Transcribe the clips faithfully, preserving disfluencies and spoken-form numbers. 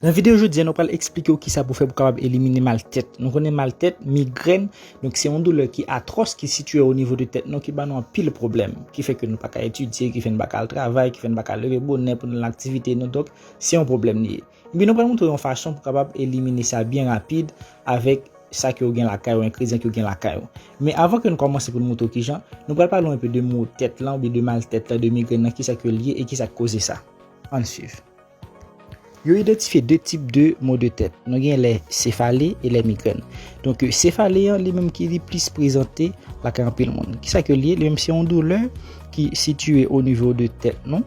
Nan videyo jodi a, nou pral eksplike w kisa pou fè pou kapab elimine mal tèt. Nou konnen mal tèt, migrèn, donk se yon doulè ki atwòs, ki sitiye o nivo de tèt nou, ki ba nou anpil pwoblèm, ki fè ke nou pa ka etidye, ki fè n pa ka al travay, ki fè n pa ka leve bonè pou n al nan aktivite nou. Donk, se yon pwoblèm li ye. Ebyen, nou pral montre w yon fason pou kapab elimine sa byen rapid avèk sa ke w gen lakay ou, engredyan ke w gen lakay ou. Men avan ke nou kòmanse pou nou montre w kijan, nou pral pale w enpe de mo tèt lan, oubyen de mal tèt lan, de migrèn lan, kisa ke l ye e kisa k koze sa. Ann swiv. Yo idantifye de tip de mo de tèt. Nou gen lè sefale e lè migrèn. Donk, sefale an, li menm ki li plis prezante lakay anpil moun. Kisa ke l ye? Li menm se yon doulè ki sitiye o nivo de tèt nou,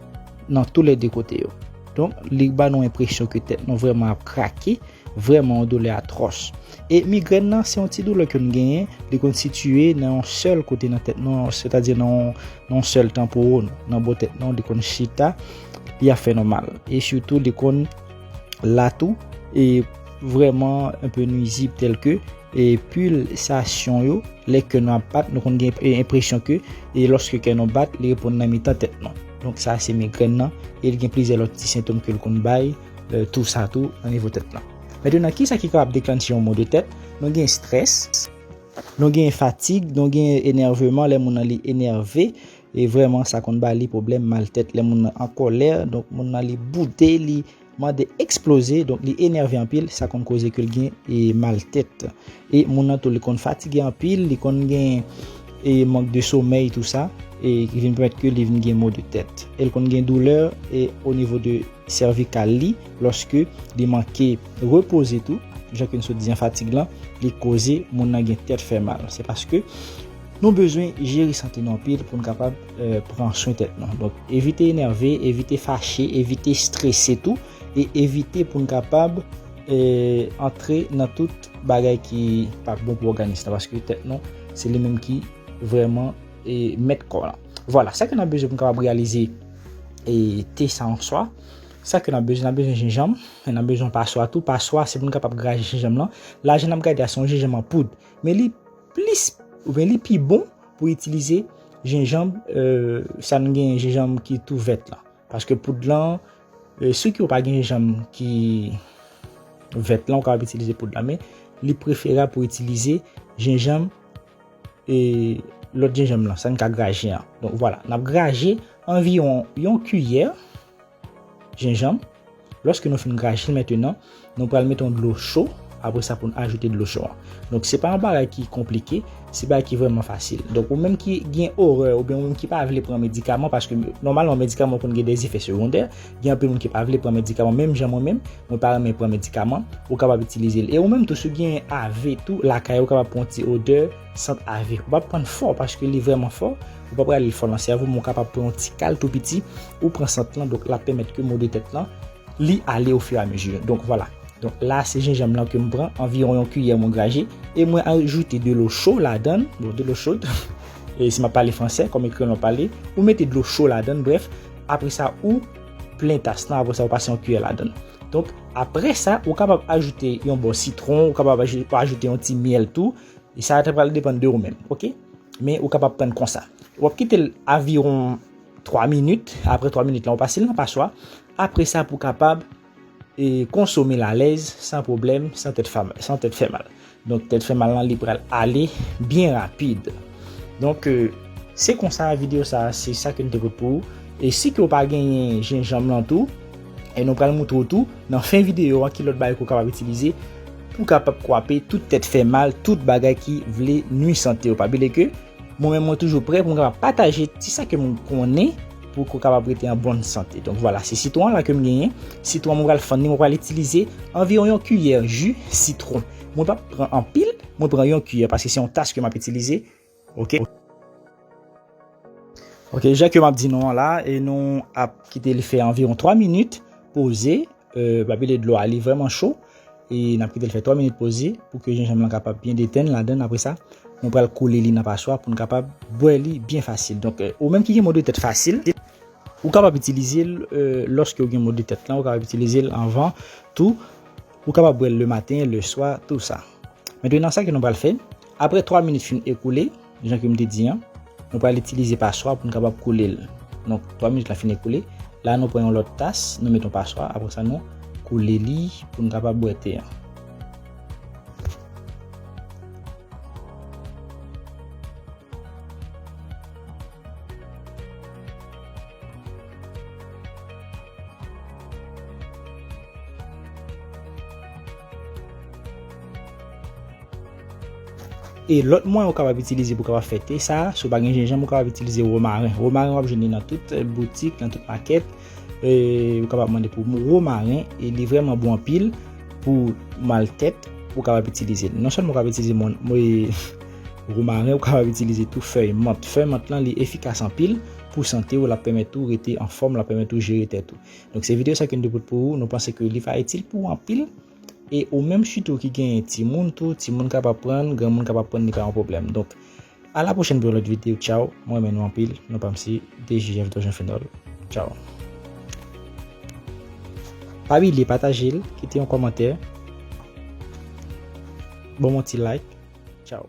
nan tou lè de kote yo. Donk, li ba nou enpresyon ke tèt nou vrèman ap krake, vrèman yon doulè atwòs. E migrèn nan, se yon ti doulè ke nou genyen, li konn sitiye nan yon sèl kote nan tèt nou, sètadi nan yon, nan yon sèl tanporo nou, nan bò tèt nou, li konn chita, li ap fè nou mal. E sitou, li konn la tou, e vrèman enpe nwizib, tèlke, e pilsasyon yo, lè kè nou ap bat, nou konn gen, e, enpresyon ke, e lòske kè nou bat, li reponn nan mitan tèt nou. Donk, sa se migrèn nan, e li gen plizyè lòt ti sentòm ke l konn bay, e, tou sa tou, nan nivo tèt lan. Mentnan, kisa ki kapab deklanche yon mo de tèt? Nou gen estrès, nou gen fatig, nou gen enèveman, lè moun nan li enève, e vrèman, sa konn ba li pwoblèm mal tèt, lè moun nan an kòlè, donk moun nan li boude, li mande eksploze, donk li enève anpil, sa konn koze ke l gen, e, mal tèt. E moun nan tou, li konn fatige anpil, li konn gen, e, mank de somèy, tou sa, e ki vin pèmèt ke li vin gen mo de tèt. E l konn gen doulè, e, o nivo de sèvikal li, lòske li manke repoze tou, jan ke n sot di an fatig lan, li koze moun nan gen tèt fè mal. Se paske nou bezwen jere sante nou anpil pou n kapab, e, pran swen tèt nou. Donk, evite enève, evite fache, evite strese tou, e evite pou n kapab, e, antre nan tout bagay ki pa bon pou òganis lan, paske tèt nou, se li menm ki vrèman, e, mèt kò lan. Vwala, sa ke n ap bezwen pou n kapab reyalize, e, te sa an swa, sa ke n ap bezwen, n ap bezwen jenjanm, e n ap bezwen paswa tou. Paswa, se pou n kapab graje jenjanm lan. La jan n ap gade a, se yon jenjanm an poud. Men li plis, oubyen li pi bon pou itilize jenjanm, e, sa n gen jenjanm ki tou vèt lan. Paske poud lan, e, si ke w pa gen jenjanm ki vèt lan, ou kapab itilize poud lan, men li preferab pou itilize jenjanm, e, lòt jenjanm lan, sa n ka graje an. Donk, vwala, n ap graje anviwon yon kiyè jenjanm. Lòske nou fin graje l mentnan, nou pral mete yon dlo cho, apre sa pou n ajoute dlo cho an. Donk, se pa yon bagay ki konplike, se bagay ki vrèman fasil. Donk, ou menm ki gen orè, oubyen ou menm ki pa vle pran medikaman, paske nòmalman medikaman konn gen de efè segondè, gen anpil moun ki pa vle pran medikaman, menm jan mwen menm, mwen pa renmen pran medikaman, ou kapab itilize l. E ou menm tou, si w gen A V tou, lakay ou kapab pran yon ti odè, sant A V. Ou p ap pran l fò, paske li vrèman fò, ou p ap rale l fò nan sèvo, men ou kapab pran yon ti kal tou piti, ou pran sant lan, donk l ap pèmèt ke mo de tèt lan, li ale ofiramezu. Donk, vwala. Donk, la, se jenjanm lan ke m pran, anviwon yon kiyè mwen graje, e mwen ajoute dlo cho ladan l, bon, dlo cho, e si m ap pale fransè, kòm ekri an pale, ou mete dlo cho ladan l, brèf, apre sa, ou plen tas lan, apre sa, ou pase yon kiyè ladan l. Donk, apre sa, ou kapab ajoute yon bò sitwon, ou kapab aj-, ajoute yon ti myèl tou, e sa ta pral depann de ou menm, oke? Men ou kapab pran l konsa. W ap kite l anviwon twa minit. Apre twa minit lan, ou pase l nan paswa. Apre sa, pou kapab, e, konsome l alèz, san pwoblèm, san tèt fa-, san tèt fè mal. Donk, tèt fè mal lan, li pral ale byen rapid. Donk, e, se konsa, videyo sa a, se sa ke n te pote pou ou. E si ke w pa genyen jenjanm lan tou, e nou pral montre w tou, nan fen videyo a, ki lòt bagay ke w kapab itilize pou kapab kwape tout tèt fè mal, tout bagay ki vle nwi sante w. Pa bliye ke mwen menm, mwen toujou prè pou m kapab pataje ti sa ke m konnen pou ke w kapab rete an bòn sante. Donk, vwala, se sitwon an la ke m genyen. Sitwon an, mwen pral fann li, mwen pral itilize anviwon yon kiyè ji sitwon. Mwen p ap pran anpil, mwen pran yon kiyè paske se yon tas ke m ap itilize. Oke. Oke, jan ke m ap di nou an la, e nou ap kite li fè anviwon twa minit, poze, e, pa bliye dlo a, li vrèman cho, e n ap kite l fè twa minit poze pou ke jenjanm lan kapab byen detann ladan l. Apre sa, nou pral koule li nan paswa pou n kapab bwè li byen fasil. Donk, e, ou menm ki gen mo de tèt fasil, ou kapab itilize l, e, lòske w gen mo de tèt lan, ou kapab itilize l anvan tou, ou kapab bwè l lematen, leswa, tou sa. Mentnan, sa ke nou pral fè, apre twa minit fin ekoule, jan ke m te di an, nou pral itilize paswa pou n kapab koule l. Donk, twa minit la fin ekoule. La, nou pran yon lòt tas, nou met yon paswa, apre sa, nou koule li pou n kapab bwè te an. E lòt mwayen ou kapab itilize pou kapab fè te sa, si w pa gen jenjanm, ou kapab itilize womaren. Womaren w ap jwenn li nan tout, eh, boutik, nan tout makèt. E ou kapab mande pou womaren, e li vrèman bon anpil pou mal tèt, ou kapab itilize. Non sèlman ou kapab itilize mon, mon, e, womaren, ou kapab itilize tou fèy mant. Fèy mant lan, li efikas anpil pou sante w, l ap pèmèt ou rete anfòm, l ap pèmèt ou jere tèt ou. Donk, se videyo sa ke n te pote pou ou. Nou panse ke li va itil pou ou anpil. E ou menm sitou ki gen timoun tou, timoun kapab pran, granmoun kapab pran, li pa yon pwoblèm. Donk, a la pwochèn pou yon lòt videyo. Tchaw, mwen renmen nou anpil. Non pa m se D J F Dorjean Fenol. Tchaw. Pa bliye pataje l, kite yon kòmantè, ban m yon ti like. Tchaw.